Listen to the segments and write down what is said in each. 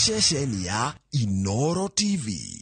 Ceceni ya Inoro TV.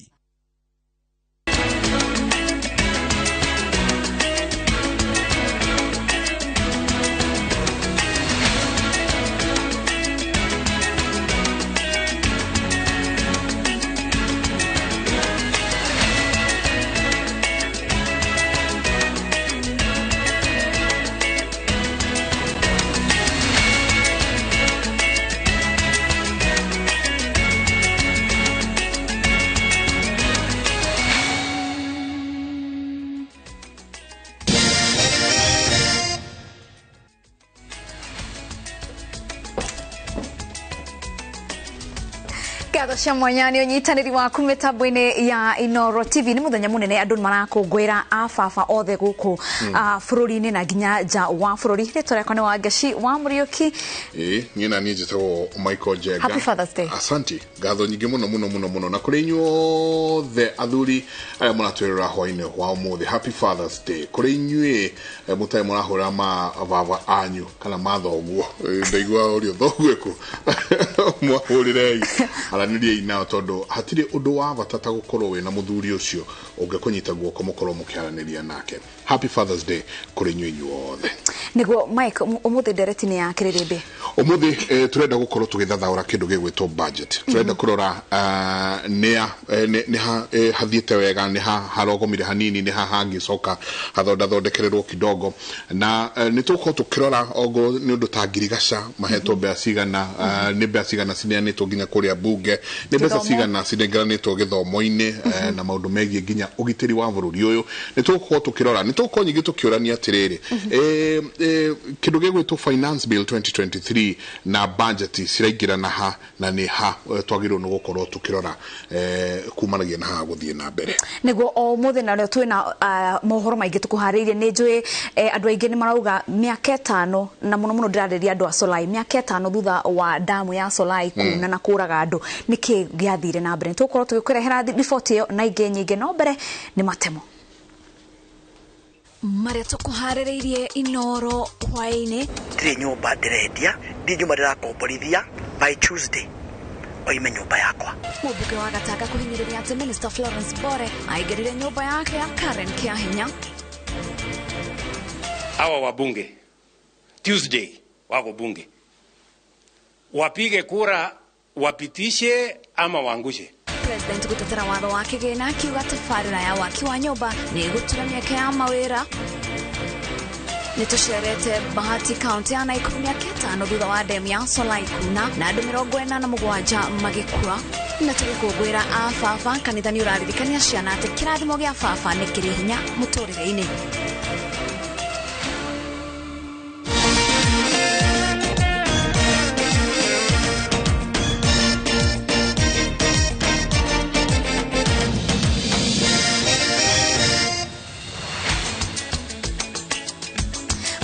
Ngatho cia mwanya nĩ ũnyitanĩri waku mĩtambo-inĩ ya Inoro TV. Nĩ mũthenya mũnene andũ marakũngũĩra a baba othe gũkũ bũrũri-inĩ na nginya nja wa bũrũri. Rĩtwa rĩakwa nĩ Wangeci wa Mũriũki. Ĩĩ, niĩ na niĩ njĩtagwo Michael Njenga. Happy Father's Day. Asante. Ngatho nyingĩ mũno mũno mũno mũno na kũrĩ inyuothe athuri arĩa mũratwĩrora hwainĩ wa ũmũthĩ. Happy Father's Day. Kũrĩ inyuĩ mũtarĩ mũrahũra ma baba anyu kana mathoguo. Ndaigua ũrĩa thoguo kũ. Mwahũrĩrei. Aranĩriai nao tondũ hatirĩ ũndũ wa bata ta gũkorwo wĩna mũthuri ũcio ũngĩkũnyita guoko mũkorwo mũkĩaranĩria nake. Happy Father's Day kũrĩ inyuĩ inyuothe. Nĩguo Mike, ũmũthĩ ndereti nĩ ya kĩrĩrĩmbĩ. Ũmũthĩ tũrenda gũkorwo tũgĩthathaũra kĩndũ gĩgwĩtwo budget. Tũrenda kũrora nĩ ha hathiĩte wega, nĩ ha harogomire hanini, nĩ ha hangĩcoka hathondathondekererwo kidogo, na nĩ tũgũkorwo tũkĩrora ongorwo nĩ ũndũ ta ngirigaca mahetwo mbeca cigana, nĩ mbeca cigana cineanĩtwo nginya kũrĩa bunge, nĩ mbeca cigana cinengeranĩtwo gĩthomo-inĩ, na maũndũ megiĩ nginya ũgitĩri wa bũrũri ũyũ. Nĩ tũgũkorwo tũkĩrora, nĩ tũgũkorwo nyingĩ tũkĩũrania atĩrĩrĩ, kĩndũ gĩgwĩtwo Finance Bill 2023 na budget ciraingĩrana ha na nĩ ha twagĩrĩirwo nĩ gũkorwo tũkĩrora kumanagia na ha gũthiĩ na mbere. Nĩguo o ũmũthĩ narĩo twĩna mohoro maingĩ tũkũharĩirie. Nĩ njũĩ andũ aingĩ nĩ marauga mĩaka ĩtano, na mũno mũno ndĩrarĩria andũ a Solai, mĩaka ĩtano thutha wa damu ya Solai kuna na kũraga andũ, nĩkĩ gĩathire na mbere? Tũgũkorwo tũgĩkũrehera riboti ĩyo na ingĩ nyingĩ, no mbere nĩ matemo marĩa tũkũharĩrĩirie Inoro hwaĩ-inĩ. Ndirĩ nyũmba ndĩrendia, ndirĩ nyũmba ndĩrakomborithia, by Tuesday oime nyũmba yakwa. Mũmbunge wa Gatanga kũhinyĩrĩria atĩ Minister Florence Bore aingĩrire nyũmba yake ya Karen kĩa hinya. Hawa wabunge Tuesday wako bunge, wapige kura wapitishe ama waangushe. President gũtetera watho wa kĩgĩna akiuga tabarĩra ya waki wa nyũmba nĩ ĩgũtura mĩeke ya mawĩra. Nĩ tũcerete Bahati kaunti ya Nakuru mĩaka ĩtano thutha wa demu ya Solai kuna na andũ 47 magĩkua. Na tũgĩkũngũĩra a baba, kanitha nĩ ũraririkania ciana atĩ kĩrathimo gĩa baba nĩ kĩrĩ hinya mũtũrĩre-inĩ.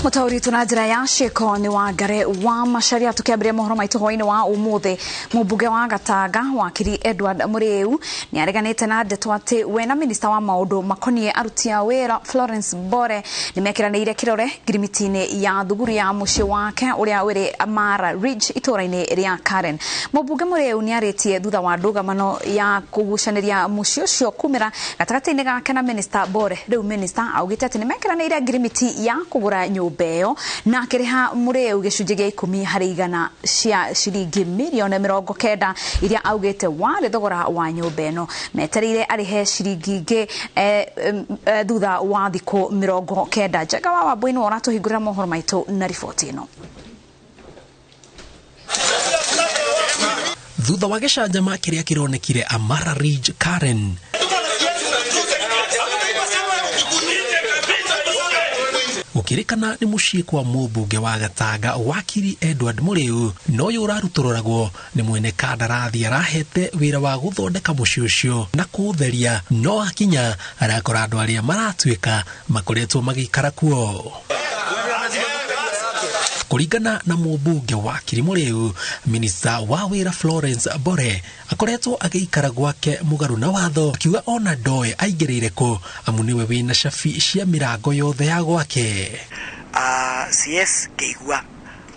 Mũtaũri witũ na njĩra ya ciĩko nĩ Wangare wa Macharia. Tũkĩambĩrĩria mohoro maitũ hwaĩ-inĩ wa ũmũthĩ, mũmbunge wa Gatanga wakiri Edward Mũrĩu nĩ areganĩte na ndeto atĩ we na minista wa maũndũ makoniĩ aruti a wĩra Florence Bore nĩ mekĩranĩire kĩrore ngirimiti-inĩ ya thuguru ya mũciĩ wake ũrĩa ũrĩ Mara Ridge itũũra-inĩ rĩa Karen. Mũmbunge Mũrĩu nĩ arĩtie thutha wa ndũgamano ya kũgucanĩria mũciĩ ũcio kumĩra gatagatĩ-inĩ gake na minista Bore. Rĩu minista augĩte atĩ nĩ mekĩranĩire ngirimiti ya kũgũra nyũmba ĩyo na akĩrĩha Mũrĩu gĩcunjĩ gĩa 10% cia ciringi mirioni 90 iria augĩte warĩ thogora wa nyũmba ĩno. Metereire arĩhe ciringi ingĩ thutha wa thikũ 90. Njenga wa Wambui nĩwe ũratũhingũrĩra mohoro maitũ na riboti ĩno. Thutha wa gĩcanjama kĩrĩa kĩronekire Amara Ridge Karen, gũkĩrĩkana nĩ mũciĩ kwa mũmbunge wa Gatanga wakiri Edward Mũrĩu, no ũyũ ũrarutũrũragwo nĩ mwene kandarathi arahete wĩra wa gũthondeka mũciĩ ũcio na kũũtheria, no akinya arakora andũ arĩa maratuĩka makoretwo magĩikara kuo. Kũringana na mũmbunge wakiri Mũrĩu, minista wa wĩra Florence Bore akoretwo agĩikara gwake mũgarũ na watho, akiuga ona ndoĩ aingĩrĩire kũ amu nĩwe wĩna cabi cia mĩrango yothe ya gwake. CS ngĩigua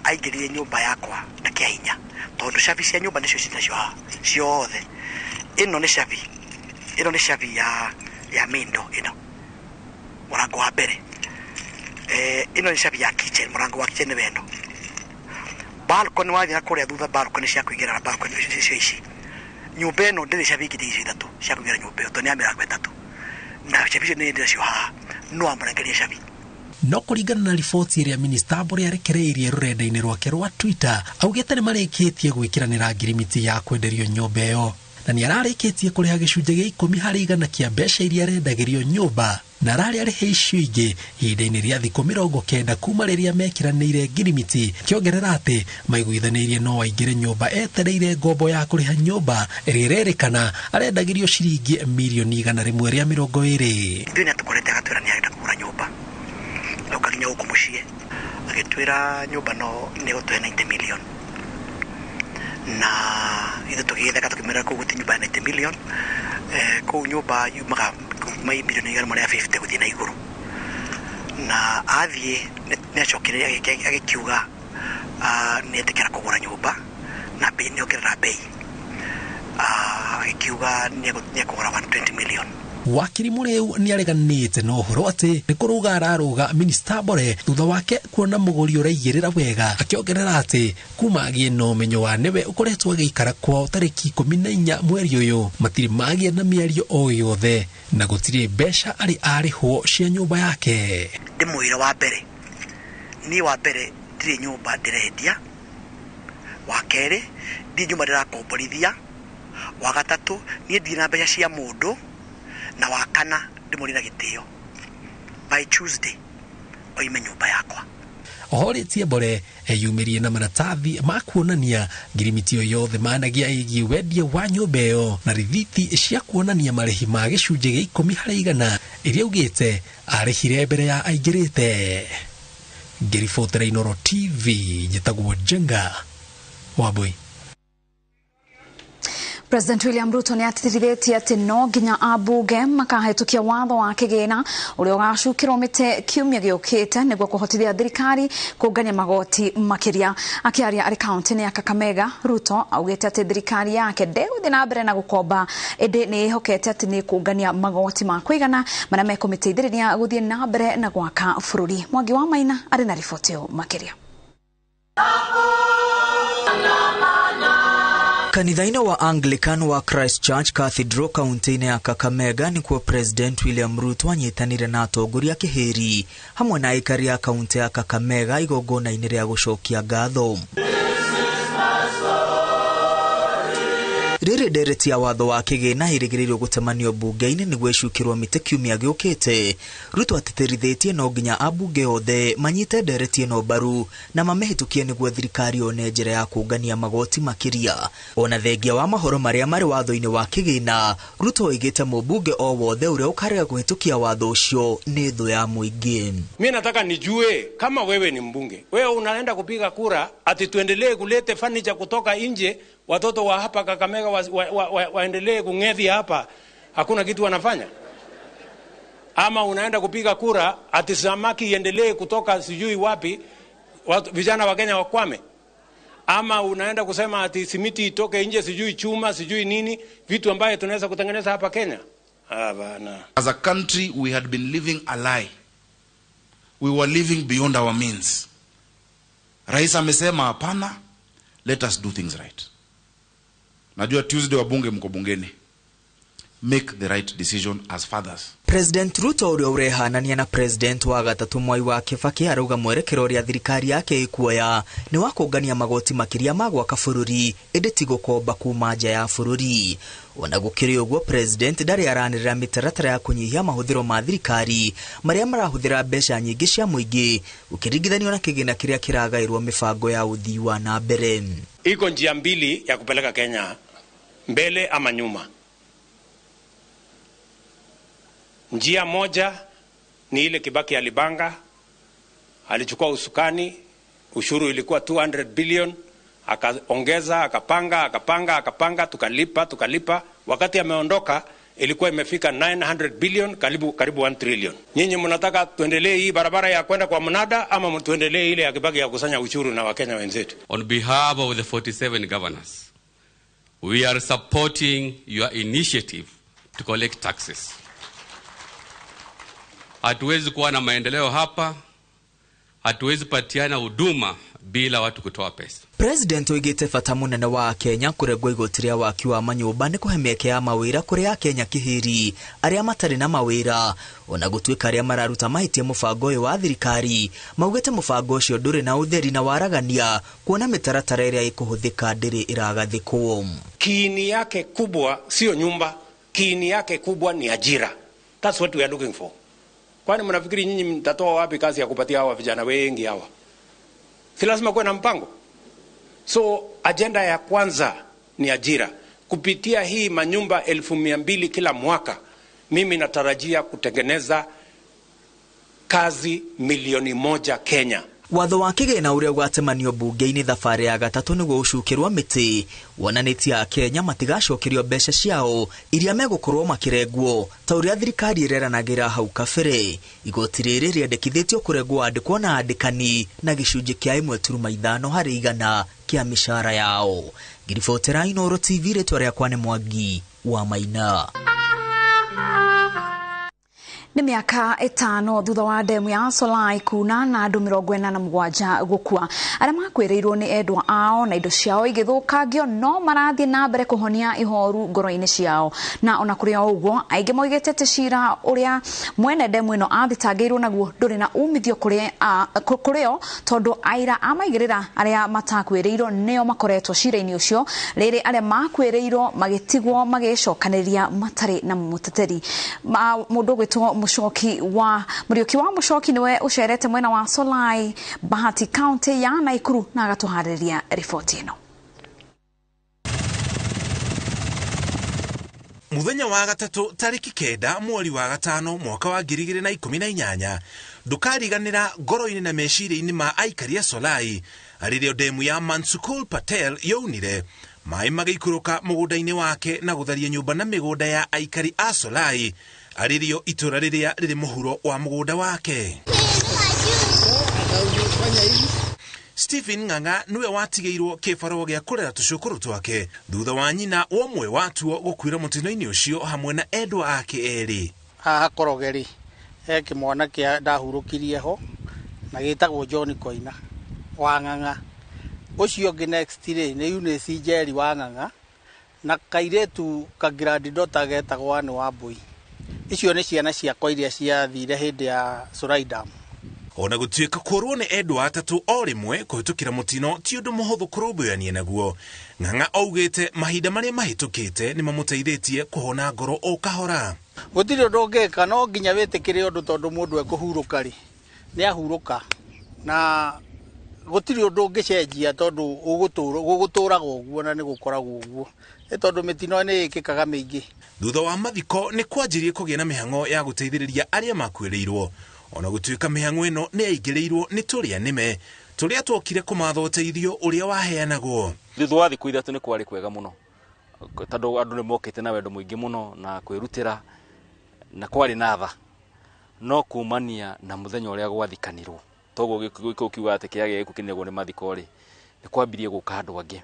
Aingĩrire nyũmba yakwa na kĩa hinya tondũ cabi cia nyũmba nĩcio cinacio haha ciothe. Ĩno nĩ cabi, ĩno nĩ cabi ya main door, ĩno mũrango wa mbere. Ĩno nĩ cabi ya kitchen, mũrango wa kitchen nĩ weno. Balcony wathiĩ na kũrĩa thutha, balcony cia kũingĩra na balcony icio ici. Nyũmba ĩno ndĩrĩ cabi ingĩ icio ithatũ cia kũingĩra nyũmba ĩyo tondũ nĩ ya mĩrango ĩtatũ, na cabi icio nĩ ndĩracio haha, no amũrengerie cabi. No kũringana na riboti ĩrĩa minista Mbure arekereirie rũrenda-inĩ rwake rwa Twitter, augĩte nĩ marĩkĩtie gwĩkĩranĩra ngirimiti ya kwenderio nyũmba ĩyo, na nĩ ararĩkĩtie kũrĩha gĩcunjĩ gĩa 10% kĩa mbeca iria arendagĩrio nyũmba, na ararĩ arĩhe icio ingĩ ihinda-inĩ rĩa thikũ 90 kuma rĩrĩa mekĩranĩire ngirimiti, kĩongerera atĩ maiguithanĩirie no aingĩre nyũmba etereire ngombo ya kũrĩha nyũmba ĩrĩa ĩrerĩkana arendagĩrio ciringi mirioni 120. Ithuĩ nĩ atũkorete agatwĩra nĩ arenda kũgũra nyũmba, oka nginya gũkũ mũciĩ agĩtwĩra nyũmba no nĩ gũtũhe 90 million, na ithuĩ tũgĩgĩtheka tũkĩmwĩra kũu gũtirĩ nyũmba ya 90 million, kũu nyũmba yumaga kuma mirioni 150 gũthiĩ na igũrũ. Na athiĩ nĩ acokire agĩkiuga nĩ etĩkĩra kũgũra nyũmba na bei nĩ ongerera bei, agĩkiuga nĩ ekũgũra 120 million. Wakiri Mũrĩu nĩ areganĩte na ũhoro atĩ nĩ kũrũga ararũga minista Mbure thutha wake kuona mũgũri ũraigĩrĩra wega, akĩongerera atĩ kuma agĩe na ũmenyo wa nĩwe ũkoretwo agĩikara kwao tarĩki 14 mweri ũyũ matirĩ magĩa na mĩario o yothe na gũtirĩ mbeca arĩ arĩhwo cia nyũmba yake. Ndĩmwĩre wa mbere, niĩ wa mbere ndirĩ nyũmba ndĩrendia, wa kerĩ ndirĩ nyũmba ndĩrakomborithia, wa gatatũ niĩ ndirĩ na mbeca cia mũndũ, na wa kana ndĩmũrĩ na gĩtĩo. By Tuesday oime nyũmba yakwa. Ohorĩtie Mbure eyumĩrie na maratathi ma kuonania ngirimiti ĩyo yothe managia ĩgiĩ wendia wa nyũmba ĩyo na rithiti cia kuonania marĩhi ma gĩcunjĩ gĩa 10% iria augĩte arĩhire mbere ya aingĩrĩte. Ngĩribotera Inooro TV, njĩtagwo Njenga Wambui. President William Ruto nĩ atĩtĩrithĩtie atĩ no nginya ambunge makahĩtũkia watho wa kĩgĩna ũrĩa ũgacukĩrwo mĩtĩ kiumia gĩũkĩte nĩguo kũhotithia thirikari kũngania magoti makĩria. Akĩaria arĩ kaunti-inĩ ya Kakamega, Ruto augĩte atĩ thirikari yake ndĩgũthiĩ na mbere na gũkomba, ĩndĩ nĩ ĩhokete atĩ nĩ kũngania magoti ma kũigana marĩa mekũmĩteithĩrĩria gũthiĩ na mbere na gwaka bũrũri. Mwangi wa Maina arĩ na riboti ĩyo makĩria. Kanitha-inĩ wa Anglican wa Christ Church Cathedral kaunti-inĩ ya Kakamega nĩkuo President William Ruto anyitanire na atongoria kĩhĩri hamwe na aikari a kaunti ya Kakamega igongona-inĩ rĩa gũcokia ngatho. Rĩrĩ ndereti ya watho wa kĩgĩna ĩrĩgĩrĩirwo gũtemanio mbunge-inĩ nĩguo ĩcukĩrwo mĩtĩ kiumia gĩũkĩte. Ruto atĩtĩrithĩtie no nginya ambunge othe manyite ndereti ĩno mbaru na mamĩhĩtũkie nĩguo thirikari yone njĩra ya kũngania magoti makĩria. Ona thengia wa mahoro marĩa marĩ watho-inĩ wa kĩgĩna, Ruto oigĩte mũmbunge o wothe ũrĩa ũkarega kũhĩtũkia watho ũcio nĩ thũ ya mũingĩ. Mimi nataka nijue kama wewe ni mbunge, wewe unaenda kupiga kura ati tuendelee kulete furniture kutoka nje, watoto wa hapa Kakamega waendelee kung'ethi hapa, hakuna kitu wanafanya? Ama unaenda kupiga kura ati samaki iendelee kutoka sijui wapi, vijana wa Kenya wakwame? Ama unaenda kusema ati simiti itoke nje, sijui chuma, sijui nini, vitu ambaye tunaweza kutengeneza hapa Kenya? Ah, bana. As a country we had been living a lie. We were living beyond our means. Rais amesema hapana, let us do things right. Najua Tuesday wabunge mko bungeni. Make the right decision as fathers. President Ruto ũrĩa ũrehanania na President wa gatatũ Mwai wa Kibaki arauga mwerekero ũrĩa thirikari yake ĩkuoya nĩ wa kũngania magoti makĩria ma gwaka bũrũri ĩndĩ ti gũkomba kuma nja ya bũrũri. Ona gũkĩrĩ ũguo, President ndarĩ aranĩrĩra mĩtaratara ya kũnyihia mahũthĩro ma thirikari marĩa marahũthĩra mbeca nyingĩ cia mũingĩ ũkĩringithanio na kĩgĩna kĩrĩa kĩragaĩrwo mĩbango ya ũthii wa na mbere. Iko njia mbili ya kupeleka Kenya mbele ama nyuma. Njia moja ni ile Kibaki alibanga, alichukua usukani, ushuru ilikuwa 200 billion, akaongeza, akapanga, akapanga, akapanga, tukalipa, tukalipa. Wakati ameondoka Ilikuwa imefika 900 billion, karibu 1 trillion. Nyinyi mnataka tuendelee hii barabara ya kwenda kwa mnada ama tuendelee ile ya Kibaki ya kusanya ushuru na Wakenya wenzetu? On behalf of the 47 governors, we are supporting your initiative to collect taxes. Hatuwezi kuwa na maendeleo hapa, hatuwezi patiana huduma bila watu kutoa pesa. President oigĩte bata mũnene wa Kenya kũrengwo igoti rĩa waki wa manyũmba nĩ kũhe mĩeke ya mawĩra kũrĩ Akenya kĩhĩri arĩa matarĩ na mawĩra. Ona gũtuĩka arĩa mararuta mahĩtia mũbango ũyũ wa thirikari maugĩte mũbango ũcio ndũrĩ na ũtheri na waragania kuona mĩtaratara ĩrĩa ĩkũhũthĩka ndĩrĩ ĩragathĩkwo. Kiini yake kubwa sio nyumba, kiini yake kubwa ni ajira. That's what we are looking for. Kwani mnafikiri nyinyi mtatoa wapi kazi ya kupatia hawa vijana wengi hawa? Si lazima kuwe na mpango. So agenda ya kwanza ni ajira. Kupitia hii manyumba 200,000 kila mwaka, mimi natarajia kutengeneza kazi 1,000,000 Kenya. Watho wa kĩgĩna ũrĩa ũgatemanio bunge-inĩ thabarĩ ya gatatũ nĩguo ũcukĩrwo mĩtĩ wonanĩtie Akenya matigacokerio mbeca ciao iria megũkorwo makĩrengwo ta ũrĩa thirikari ĩreranagĩra hau kabere. Igoti rĩrĩ rĩendekithĩtio kũrengwo andĩkwo na andĩkani na gĩcunjĩ kĩa 1.5 harĩ igana kĩa mĩcara yao. Ngiribotera Inooro TV, rĩtwa rĩakwa nĩ Mwangi wa Maina. Nĩ mĩaka 5 thutha wa ndemu ya Solai kuna na andũ 47 gũkua. Arĩa makuĩrĩirwo nĩ endwa ao na indo ciao igĩthũkangio no marathiĩ na mbere kũhonia ihoru ngoro-inĩ ciao. Na ona kũrĩ o ũguo, aingĩ moigĩte atĩ cira ũrĩa mwene ndemu ĩno athitangĩirwo naguo ndũrĩ na umithio kũrĩ o tondũ aira a maigĩrĩra arĩa matakuĩrĩirwo nĩo makoretwo cira-inĩ ũcio, rĩrĩ arĩa makuĩrĩirwo magĩtigwo magĩcokanĩria matarĩ na mũteteri. Mũndũ ũgwĩtwo Mũcoki wa Mũriũki wa Mũcoki niwe ũcerete mwena wa Solai, Bahati County ya Nakuru na agatuharĩria riboti ĩno. Muthenya wa gatatũ tarĩki 9 mweri wa 5 mwaka wa 2018 ndũkariganĩra ngoro-inĩ na meciria-inĩ ma aikari a Solai rĩrĩa ndemu ya Mansukul Patel younire maĩ magĩikũrũka mũgũnda-inĩ wake na gũtharia nyũmba na mĩgũnda ya aikari a Solai arĩrĩo itũra rĩrĩa rĩrĩ mũhuro wa mũgũnda wake. Stephen Ng'ang'a niwe watigĩirwo kĩbarũa gĩa kũrera tũcũkũrũ twake thutha wa nyina wa ũmwe watuo gũkuĩra mũtino-inĩ ũcio hamwe na endwa ake erĩ. Haha Korogeri he kĩmwana kĩa ndahurũkirie ho na gĩtagwo John Koina wa Ng'ang'a. Ũcio ũngĩ next rĩ nĩ Eunice Njeri wa Ng'ang'a na kairĩtu ka granddaughter getagwo Anne Wambui. Icio nĩ ciana ciakwa iria ciathire hĩndĩ ya Solai Dam. Ona gũtuĩka kũrwo nĩ endwa atatũ o rĩmwe kũhĩtũkĩra mũtino ti ũndũ mũhũthũ kũrũmbũyania naguo. Ng'ang'a augĩte mahinda marĩa mahĩtũkĩte nĩ mamũteithĩtie kũhona ngoro o kahora. Gũtirĩ ũndũ ũngĩka, no nginya wĩtĩkĩre ũndũ tondũ mũndũ ekũhurũka rĩ nĩ ahurũka, na gũtirĩ ũndũ ũngĩcenjia tondũ gũgũtũraga ũguo na nĩ gũkoragwo ũguo, nĩ tondũ mĩtino nĩ ĩkĩkaga mĩingĩ. Thutha wa mathiko nĩ kwanjirie kũgĩa na mĩhang'o ya gũteithĩrĩria arĩa makuĩrĩirwo. Ona gũtuĩka mĩhang'o ĩno nĩ yaingĩrĩirwo nĩ tũrĩa nĩme tũrĩa twokire kũmatha ũteithio ũrĩa waheanagwo. Thutha wa thikũ 3 nĩ kwarĩ kwega mũno tondũ andũ nĩ mokĩte na wendo mũingĩ mũno na kwĩrutĩra na kwarĩ na tha, no kumania na mũthenya ũrĩa gwathikanirwo toguo gĩkũ kiuga atĩ kĩrĩa gĩgũkinĩrwo nĩ mathiko rĩ nĩ kwambirie gũka andũ angĩ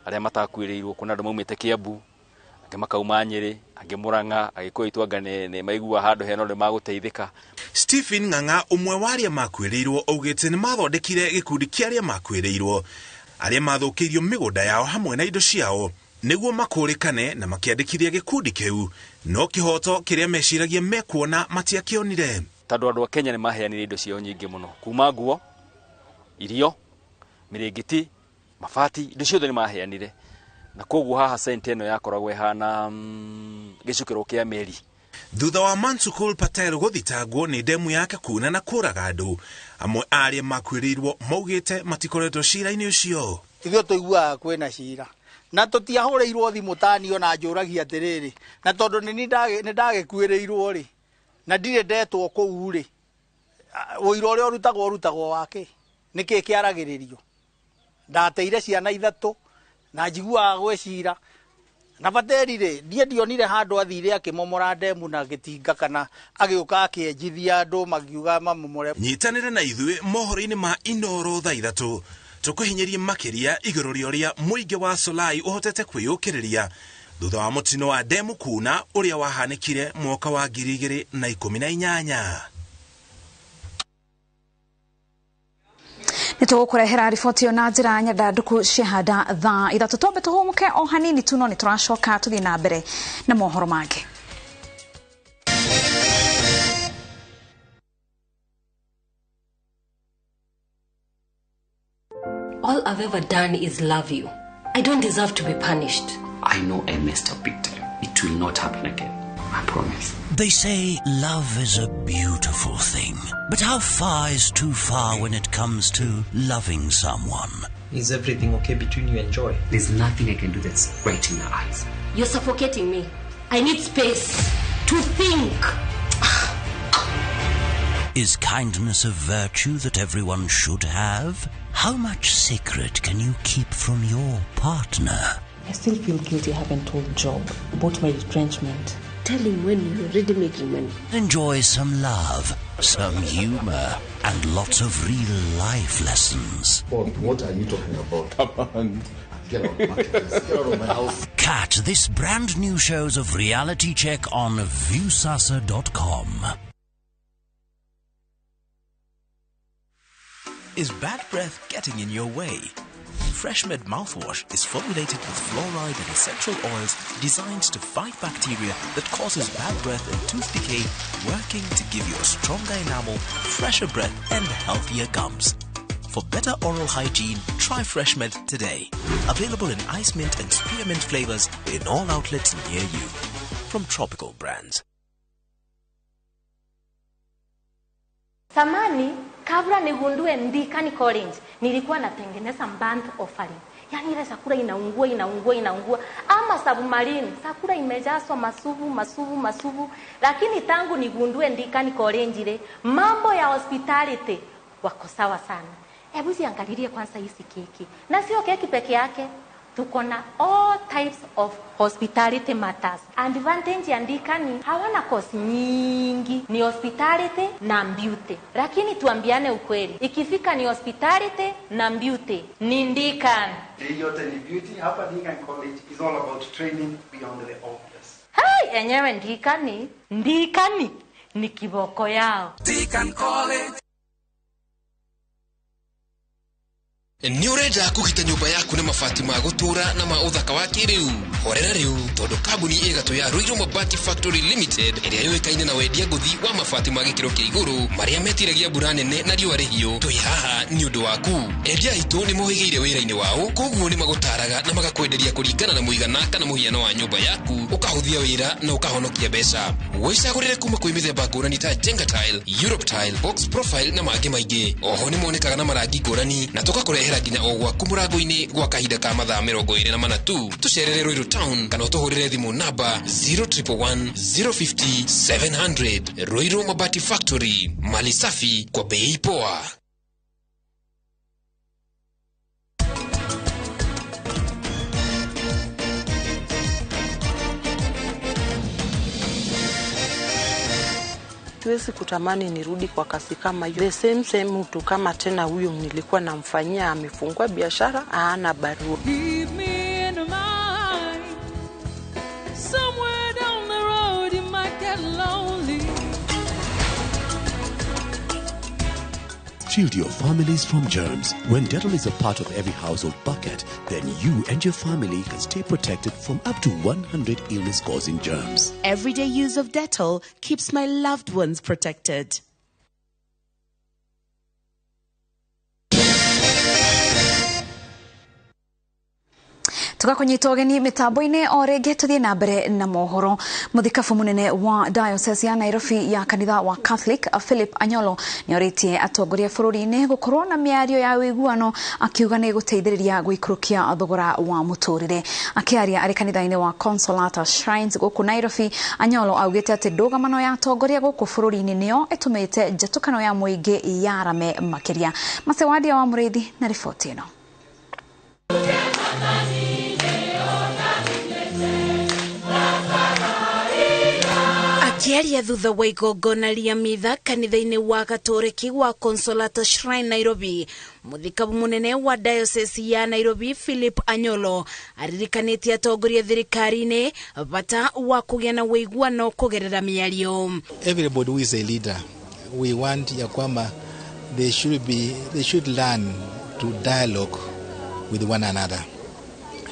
arĩa matakuĩrĩirwo. Kuna andũ maumĩte Kiambu, angĩ makauma Nyĩrĩ, angĩ Mũrang'a, Agĩkũyũ itwanga nĩ maigua handũ hena ũndũ magũteithĩka. Stephen Ng'ang'a ũmwe wa arĩa makuĩrĩirwo augĩte nĩ mathondekire gĩkundi kĩa arĩa makuĩrĩirwo arĩa mathũkĩirio mĩgũnda yao hamwe na indo ciao nĩguo makũrĩkane na makĩandĩkithia gĩkundi kĩu, no kĩhoto kĩrĩa meciragia mekuona matiakĩonire. Tondũ andũ a Kenya nĩ maheanire indo ciao nyingĩ mũno, kuma nguo, irio, mĩrĩngĩti, mabati, indo ciothe nĩ maheanire, na koguo haha sente ĩno yakoragwo ĩhana gĩcukĩro kĩa meri. Thutha wa Mansukul Patel gũthitangwo nĩ ndemu yake kuna na kũraga andũ, amwe arĩa makuĩrĩirwo maugĩte matikoretwo cira-inĩ ũcio. Ithuĩ tũiguaga kwĩna cira na tũtiahũrĩirwo thimũ tani ona njũragia atĩrĩrĩ, na tondũ nĩ ndagĩkuĩrĩirwo rĩ na ndirĩ ndetwo kũu rĩ, ũira ũrĩa ũrutagwo wake nĩkĩ kĩaragĩrĩrio. Ndateire ciana 3 na njiguaga gwĩ cira Na Bateri rĩ, niĩ ndionire handũ athire akĩmomora ndemu na gĩtinga kana agĩũka akĩenjithia andũ magiuga mamomore. Nyitanĩra na ithuĩ mohoro-inĩ ma Inoro thaa 3 tũkũhinyĩrie makĩria igũrũ rĩa ũrĩa mũingĩ wa Solai ũhotete kwĩyũkĩrĩria thutha wa mũtino wa ndemu kuna ũrĩa wahanĩkire mwaka wa 2018. Nĩ tũgũkũrehera riboti ĩyo na njĩra nyandandũku ciahanda thaa 3. Twambe tũhũmũke o hanini tu, no nĩ tũracoka tũthiĩ na mbere na mohoro mangĩ. All I've ever done is love you. I don't deserve to be punished. I know I messed up big time. It will not happen again. I promise. They say love is a beautiful thing. But how far is too far when it comes to loving someone? Is everything okay between you and Joy? There's nothing I can do that's right in her eyes. You're suffocating me. I need space to think. Is kindness a virtue that everyone should have? How much secret can you keep from your partner? I still feel guilty I haven't told Job about my retrenchment. Tell him when you're already making money. Enjoy some love, some humor, and lots of real life lessons. What are you talking about? Come on. Get out, get out of my house. Catch this brand new shows of Reality Check on Viusasa.com. Is bad breath getting in your way? FreshMed mouthwash is formulated with fluoride and essential oils designed to fight bacteria that causes bad breath and tooth decay, working to give you a stronger enamel, fresher breath, and healthier gums. For better oral hygiene, try FreshMed today. Available in ice mint and spearmint flavors in all outlets near you. From Tropical Brands. Samani, kabla nigundue Ndikani College, nilikuwa natengeneza burnt offering. Yaani ile sakura inaungua, inaungua, inaungua. Ama submarine, sakura imejazwa masubu, masubu, masubu. Lakini tangu nigundue Ndikani College ile, mambo ya hospitality wako sawa sana. Hebu ziangalilie kwanza hizi keki. Na sio keki peke yake. Tuko na all types of hospitality matters. Advantage ya Ndikani hawana course nyingi, ni hospitality na beauty. Lakini tuambiane ukweli, ikifika ni hospitality na beauty, ni Ndikani. Hii yote ni beauty. Hapa Ndikani College is all about training beyond the obvious. Hai, enyewe Ndikani, Ndikani ni kiboko yao. Ndikani College. Nĩ ũrenda kũgita nyũmba yaku na mabati ma gũtũũra na ma ũthaka wa kĩrĩu? Horera rĩu tondũ kambuni ĩgatũ ya Ruiru Mabati Factory Limited ĩrĩa yũĩkaine na wendia ngũthi wa mabati ma gĩkĩro kĩa igũrũ marĩa metiragia mbura nene na riũa rĩhiũ, twĩ haha nĩ ũndũ waku. Endia aitũ nĩ mohĩgĩire wĩra-inĩ wao, koguo nĩ magũtaraga na magakwenderia kũringana na mũigana kana mũhiano wa nyũmba yaku, ũkahũthia wĩra na ũkahonokia mbeca. Wĩcagũrĩre kuma kwĩ mĩthemba ngũrani ta Jenga Tile, Europe Tile, Box Profile na mangĩ maingĩ. Oho nĩ monekaga na marangi ngũrani na tũgakũrehera nginya o gwaku mũrango-inĩ gwa kahinda ka mathaa 24 tu. Tũcerere Ruiru Town kana ũtũhũrĩre thimũ namba 0111 050 700. Ruiru Mabati Factory, mali safi kwa bei poa. Siwezi kutamani nirudi kwa kasi kama hiyo. The same mtu kama tena huyo nilikuwa namfanyia amefungua biashara, hana barua. Keep me in mind. Somewhere down the road you might get lonely. Shield your families from germs. When Dettol is a part of every household bucket, then you and your family can stay protected from up to 100 illness-causing germs. Everyday use of Dettol keeps my loved ones protected. Tugakunyita ũgeni mĩtambo-inĩ o rĩngĩ tũthiĩ na mbere na mohoro. Mũthikabu mũnene wa Diocese ya Nairobi ya kanitha wa Catholic Philip Anyolo nĩorĩtie atongoria bũrũri-inĩ gũkorwo na mĩario ya ũiguano, akiuga nĩ gũteithĩrĩria gũikũrũkia thogora wa mũtũrĩre. Akĩaria arĩ kanitha-inĩ wa Consolata Shrines gũkũ Nairobi, Anyolo augĩte atĩ ndũgamano ya atongoria gũkũ bũrũri-inĩ nĩyo ĩtũmĩte njatũkano ya mũingĩ yarame makĩria. Macewadia wa Mũrĩithi na riboti ĩno. Akiaria thutha wa igongona rĩa mitha kanitha-inĩ wa Gatoreki wa Consolata Shrine Nairobi, muthikabu munene wa Diocese ya Nairobi Philip Anyolo aririkanĩtie atongoria thirikari-inĩ bata wa kũgĩa na ũiguano kũgerera mĩario. Everybody who is a leader, we want ya kwamba they should learn to dialogue with one another.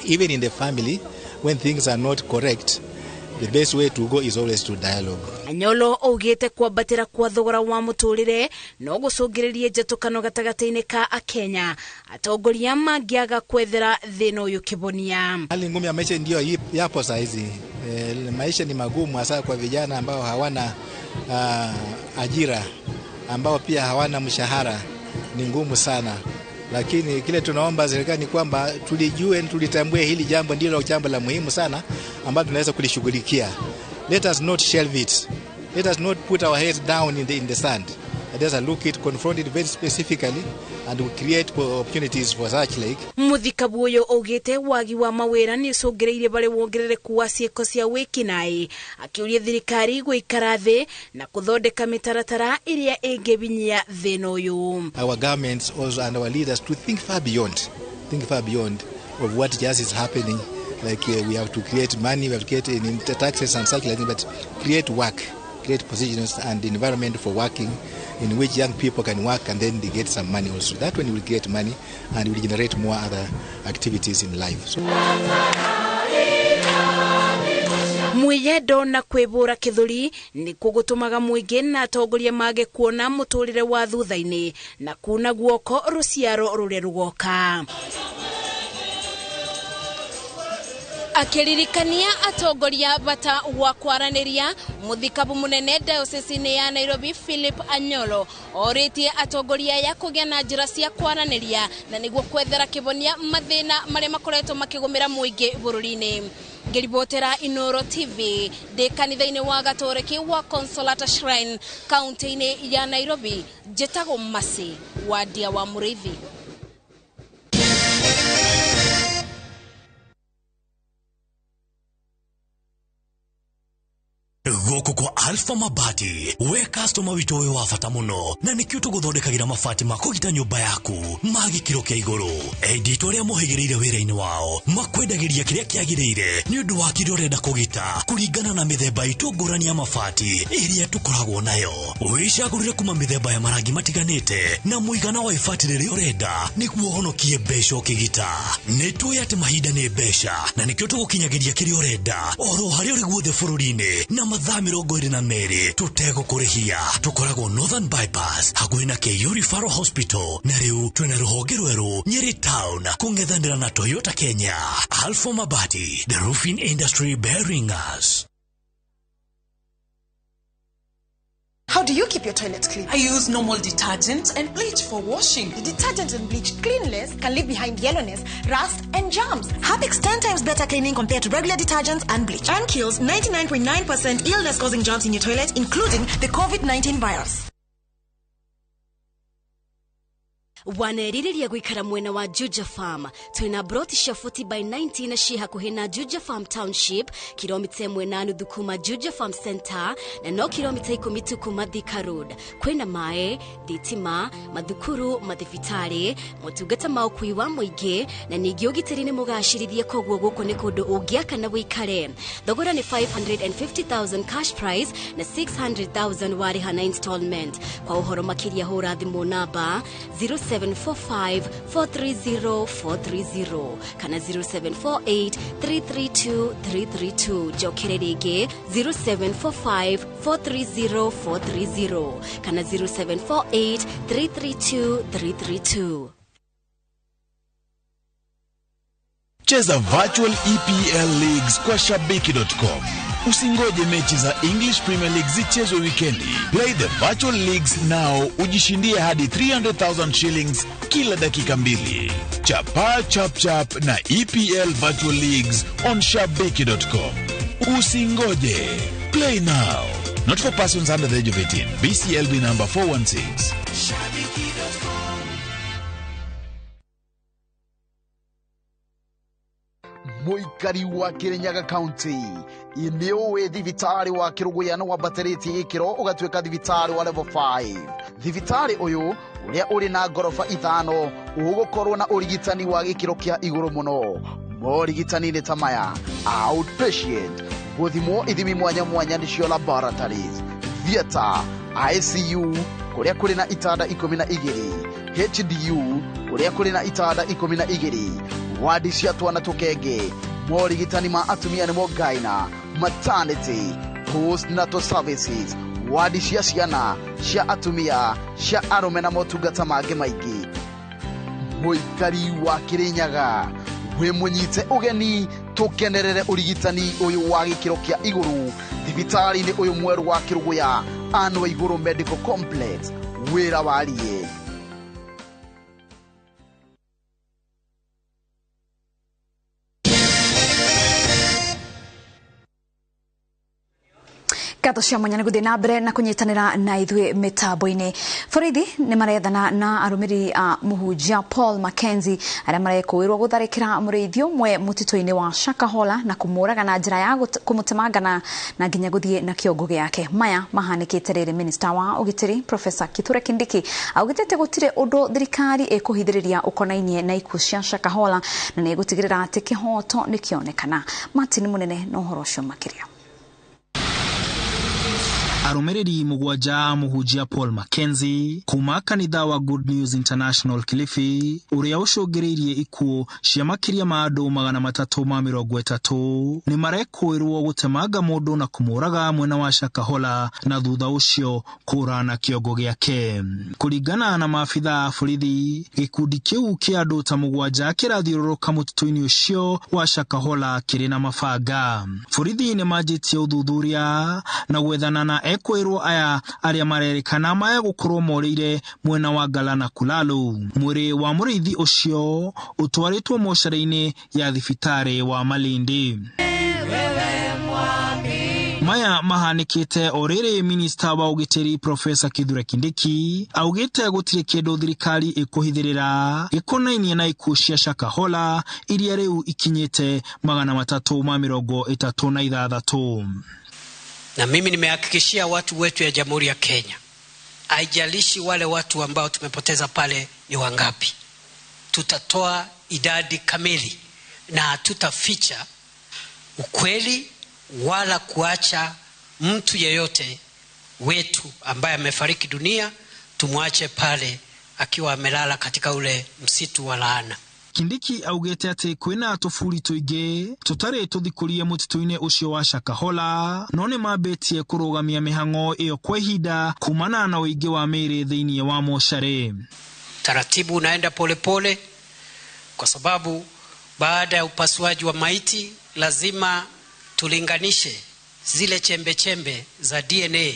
Even in the family, when things are not correct, the best way to go is always to dialogue. Anyolo augite kwambatĩra kwa thogora wa mũtũrĩre no gũcũngĩrĩrie njatũkano gatagatĩ-inĩ ka Akenya atongoria mangĩaga kwethera thĩna ũyũ kĩbonia. Hali ngumu ya maisha ndio yapo saa hizi. Maisha ni magumu hasa kwa vijana ambao hawana ajira, ambao pia hawana mshahara, ni ngumu sana. Lakini kile tunaomba serikali ni kwamba tulijue, tulitambue hili jambo ndilo jambo la muhimu sana ambalo tunaweza kulishughulikia. Let us not shelve it. Let us not put our heads down in the sand. Let us look it, confront it very specifically, and we create opportunities for such like. Muthikabu uyu augite wagi wa mawira ni ucũngĩrĩirie bari wongerereku wa ciĩko cia wĩkinaĩ, akiuria thirikari gũikara thĩ na kũthondeka mĩtaratara ĩrĩa ĩngĩbinyia thĩna ũyũ. Our governments also and our leaders to think far beyond of what just is happening. Like we have to create money, we have to create taxes and such like that, but create work, create positions and environment for working in which young people can work and then they get some money also. That one will create money and will generate more other activities in life. So, mwiyendo na kwibura kithuri nikuo gutumaga muingi na atongoria mage kuona muturire wa thutha-ini na kuna guoko ruciaro ruria rugoka. Akiririkania atongoria bata wa kwaraniria, muthikabu munene diocese-inĩ ya Nairobi Philip Anyolo oritie atongoria ya kũgĩa na njĩra cia kwaraniria na nĩguo kwethera kĩbonia mathĩna marĩa makoretwo makĩgũmĩra mũingĩ bũrũri-inĩ. Ngĩribotera Inoro TV ndĩ kanitha-inĩ wa Gatoreki wa Consolata Shrine kaunti-inĩ ya Nairobi, njĩtagwo Mercy Wandia wa Mũrĩithi. Gũkũ kwa Alpha Mabati, we customer witũ wĩ wa bata mũno na nĩkĩo tũgũthondekagĩra mabati ma kũgita nyũmba yaku ma gĩkĩro kĩa igũrũ. Endia arĩa mohĩgĩrĩire wĩra-inĩ wao makwendagĩria kĩrĩa kĩagĩrĩire nĩ ũndũ wa kĩrĩa ũrenda kũgita kũringana na mĩthemba itũ ngũrani ya mabati ĩrĩa tũkoragwo nayo. Wĩcagũrĩre kuma mĩthemba ya marangi matiganĩte na mũigana wa ibati rĩrĩa ũrenda nĩguo ũhonokie mbeca ũkĩgita. Nĩ tũĩ atĩ mahinda nĩ mbeca na nĩkĩo tũgũkinyagĩria kĩrĩa ũrenda oro harĩa ũrĩ guothe bũrũri-inĩ na mathaa 22 tutegũkũrĩhia. Tũkoragwo Northern Bypass hakuhĩ na KU Referral Hospital na rĩu twĩna rũhonge rwerũ Nyeri Town kũng'ethanĩra na Toyota Kenya. Alpha Mabati, the roofing industry bearing us. How do you keep your toilet clean? I use normal detergent and bleach for washing. The detergent and bleach cleanless can leave behind yellowness, rust, and germs. Harpic's 10 times better cleaning compared to regular detergents and bleach, and kills 99.9% illness-causing germs in your toilet, including the COVID-19 virus. Waneririria guikara mwena wa Juja Farm twina broti cia 40 by 90 na ci hakuhi na Juja Farm Township, kilomita 1.5 kuma Juja Farm Center na no kilomita 10 tu kuma Thika Road. Kwina mae, thitima, mathukuru, mathibitari, motungata ma ukui wa muingi na ningi ugitiri ni mugacirithie, koguo guku ni kundu ungiaka na wikare. Thogora ni 550,000 cash price na 600,000 wariha na installment. Kwa uhoro makiria hura thimu namba 0745 430 430 kana 0748 332 332. Njokere rĩngĩ 0745 430 430 kana 0748 332 332. Cheza virtual EPL Leagues kwa Shabiki.com. Usingoje mechi za English Premier League zichezwe wikendi. Play the virtual leagues now, ujishindie hadi 300,000 shillings kila dakika 2. Chapa chap chap na EPL Virtual Leagues on Shabiki.com. Usingoje. Play now. Not for persons under the age of 18. BCLB number 416. Shabiki.com. Mũikari wa Kirinyaga County, nĩ ũĩ thibitarĩ wa Kĩrũgũya nĩ wambatĩrĩtie gĩkĩro ũgatuĩka thibitarĩ wa level 5. Thibitarĩ ũyũ ũrĩa ũrĩ na ngoroba 5 ũgũkorwo na ũrigitani wa gĩkĩro kĩa igũrũ mũno. Morigitani-inĩ ta maya: outpatient, gũthimwo ithimi mwanya mwanya nĩcio laboratories, theatre, ICU kũrĩa kũrĩ na itanda 12, HDU kũrĩa kũrĩ na itanda 12, wadi cia twana tũkenge, morigitani ma atumia nĩmo gyna, maternity, postnatal services, wadi cia ciana, cia atumia, cia arũme na motungata mangĩ maingĩ. Mũikari wa Kirinyaga, wĩ mũnyite ũgeni tũkenerere ũrigitani ũyũ wa gĩkĩro kĩa igũrũ thibitarĩ-inĩ ũyũ mwerũ wa Kĩrũgũya, Anne Waigũrũ Medical Complex. Wĩra warie. Ngatho cia mwanya nĩ gũthiĩ na mbere na kũnyitanĩra na ithuĩ mĩtambo-inĩ. Borithi nĩ marethana na arũmĩrĩri a mũhunjia Paul Mackenzie arĩa marekũĩrwo gũtharĩkĩra mũrĩithi ũmwe mũtitũ-inĩ wa Shakahola na kũmũraga na njĩra ya kũmũtemangana na nginya gũthiĩ na kĩongo gĩake. Maya mahanĩkĩte rĩrĩ minista wa ũgitĩri Professor Kithure Kindiki augĩte atĩ gũtirĩ ũndũ thirikari ĩkũhithĩrĩria ũkonainie na ikuũ cia Shakahola na nĩ ĩgũtigĩrĩra atĩ kĩhoto nĩkĩonekana. Martin Mũnene na ũhoro ũcio makĩria. Arũmĩrĩri 7 a mũhunjia Paul Mackenzie kuma kanitha wa Good News International Kilifi ũrĩa ũcũngĩrĩirie ikuũ cia makĩria ma andũ 330 nĩ marekũĩrwo gũtemanga mũndũ na kũmũraga mwena wa Shakahola na thutha ũcio kũra na kĩongo gĩake. Kũringana na maabitha a borithi, gĩkundi kĩu kĩa andũ ta 7 kĩrathiũrũrũka mũtitũ-inĩ ũcio wa Shakahola kĩrĩ na mabanga. Borithi nĩ manjĩtie ũthuthuria na gwethana na ekwĩrwo aya arĩa marerĩkana maya gũkorwo morĩire mwena wa Ngala na Kulalu. Mwĩrĩ wa mũrĩithi ũcio ũtwarĩtwo mocarĩ-inĩ ya thibitarĩ wa Malindi. Maya mahanĩkĩte o rĩrĩ minista wa ũgitĩri Professor Kithure Kindiki augĩte gũtirĩ kĩndũ thirikari ĩkũhithĩrĩra gĩkonainie na ikuũ cia Shakahola iria rĩu ikinyĩte 336. Na mimi nimehakikishia watu wetu ya Jamhuri ya Kenya, haijalishi wale watu ambao tumepoteza pale ni wangapi, tutatoa idadi kamili na hatutaficha ukweli wala kuacha mtu yeyote wetu ambaye amefariki dunia tumwache pale akiwa amelala katika ule msitu wa laana. Kindiki augĩte atĩ kwĩna tũburi tũingĩ tũtarĩ tũthikũrie mũtitũ-inĩ ũcio wa Shakahola no nĩ mambĩtie kũrũgamia mĩhang'o ĩyo kwa ihinda kumana na ũingĩ wa mĩĩrĩ thĩinĩ wa mocarĩ. Taratibu unaenda polepole kwa sababu baada ya upasuaji wa maiti lazima tulinganishe zile chembe chembe za DNA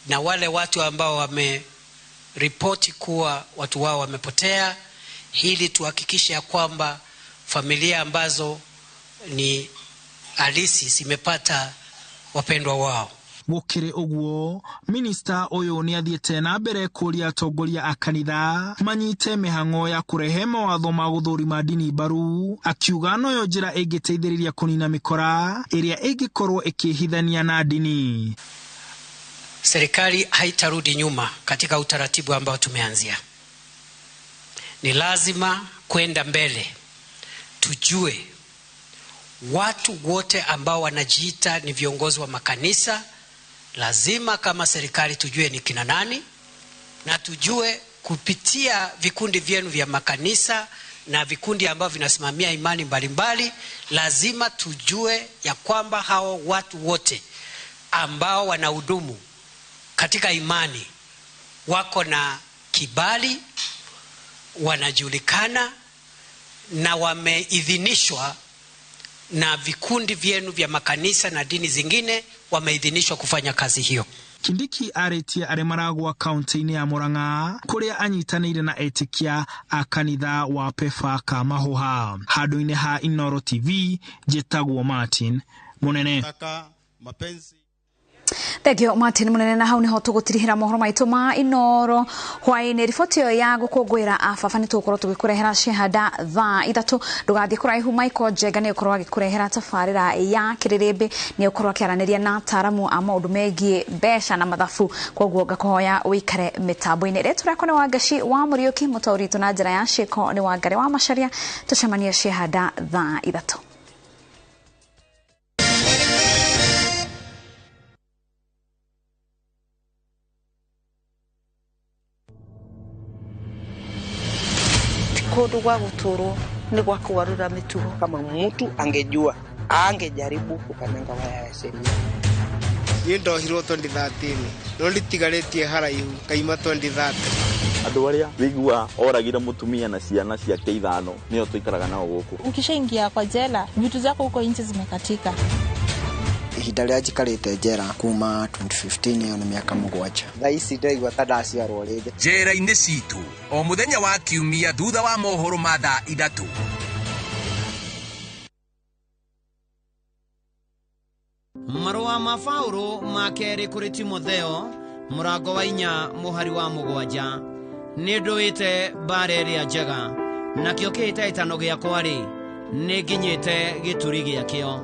na wale watu ambao wameripoti kuwa watu wao wamepotea, ili tuhakikishe ya kwamba familia ambazo ni halisi zimepata wapendwa wao. Gũkĩrĩ ũguo, minista ũyũ nĩ athiĩte na mbere kũria atongoria a kanitha manyite mĩhang'o ya kũrehe mawatho ma gũthũrima ndini mbaru, akiuga noyo njĩra ĩngĩteithĩrĩria kũnina mĩkora ĩrĩa ĩngĩkorwo ĩkĩhithania na ndini. Serikali haitarudi nyuma katika utaratibu ambao tumeanzia. Ni lazima kwenda mbele, tujue watu wote ambao wanajiita ni viongozi wa makanisa, lazima kama serikali tujue ni kina nani, na tujue kupitia vikundi vyenu vya makanisa na vikundi ambavyo vinasimamia imani mbalimbali, lazima tujue ya kwamba hao watu wote ambao wanahudumu katika imani wako na kibali, wanajulikana na wameidhinishwa na vikundi vyenu vya makanisa na dini zingine, wameidhinishwa kufanya kazi hiyo. Kindiki arĩtie arĩ maragwa kaunti-inĩ ya Murang'a kũrĩa anyitanĩire na etĩkia a kanitha wa Pefa Kamahuha. Handũ-inĩ ha Inooro TV, njĩtagwo Martin Munene. Thengio Martin Munene, na hau niho tugutirihira mohoro maitu ma Inoro hwaini. Riboti iyo ya gukungwira ababa ni tugukorwo tugikurehera cihanda thaa 3. Ndugathie kuraihu, Michael Njenga ni ukorwo agikurehera tabarira ya kiririmbi, ni ukorwo akiaraniria na ataramu a maundu megie mbeca na mathabu, koguo ngakuhoya uikare mitambo-ini. Ritwa riakwa ni Wangaci wa Muriuki, mutauri witu na njira ya ciiko ni Wangari wa Macharia. Tucemanie cihanda thaa 3. Kundu gwa guturwo ni gwa kugarura mitugo. Kama mtu angejua angejaribu kukanyanga waya ya sheria. Niĩ ndohirwo 2013 no nditigarĩtie haraihu ngaima 2030. Andũ arĩa wĩigua oragire mũtumia na ciana ciake 5 nĩo tũikaraga nao gũkũ. Ukishaingia kwa jela vitu zako huko nje zimekatika. Ihinda rĩrĩa njikarĩte njera kuma 2015, ĩyo nĩ mĩaka 7. Thaa ici ndĩraigua ta ndaciarwo rĩngĩ. Njera-inĩ citũ o mũthenya wa kiumia thutha wa mohoro ma thaa 3. Marũa ma Paũlũ ma kerĩ kũrĩ Timotheo mũrango wa 4 mũhari wa 7. Nĩ ndũĩte mbara ĩrĩa njega, nakĩo kĩhĩtahĩtano gĩakwa-rĩ, nĩ nginyĩte gĩturi gĩakĩo.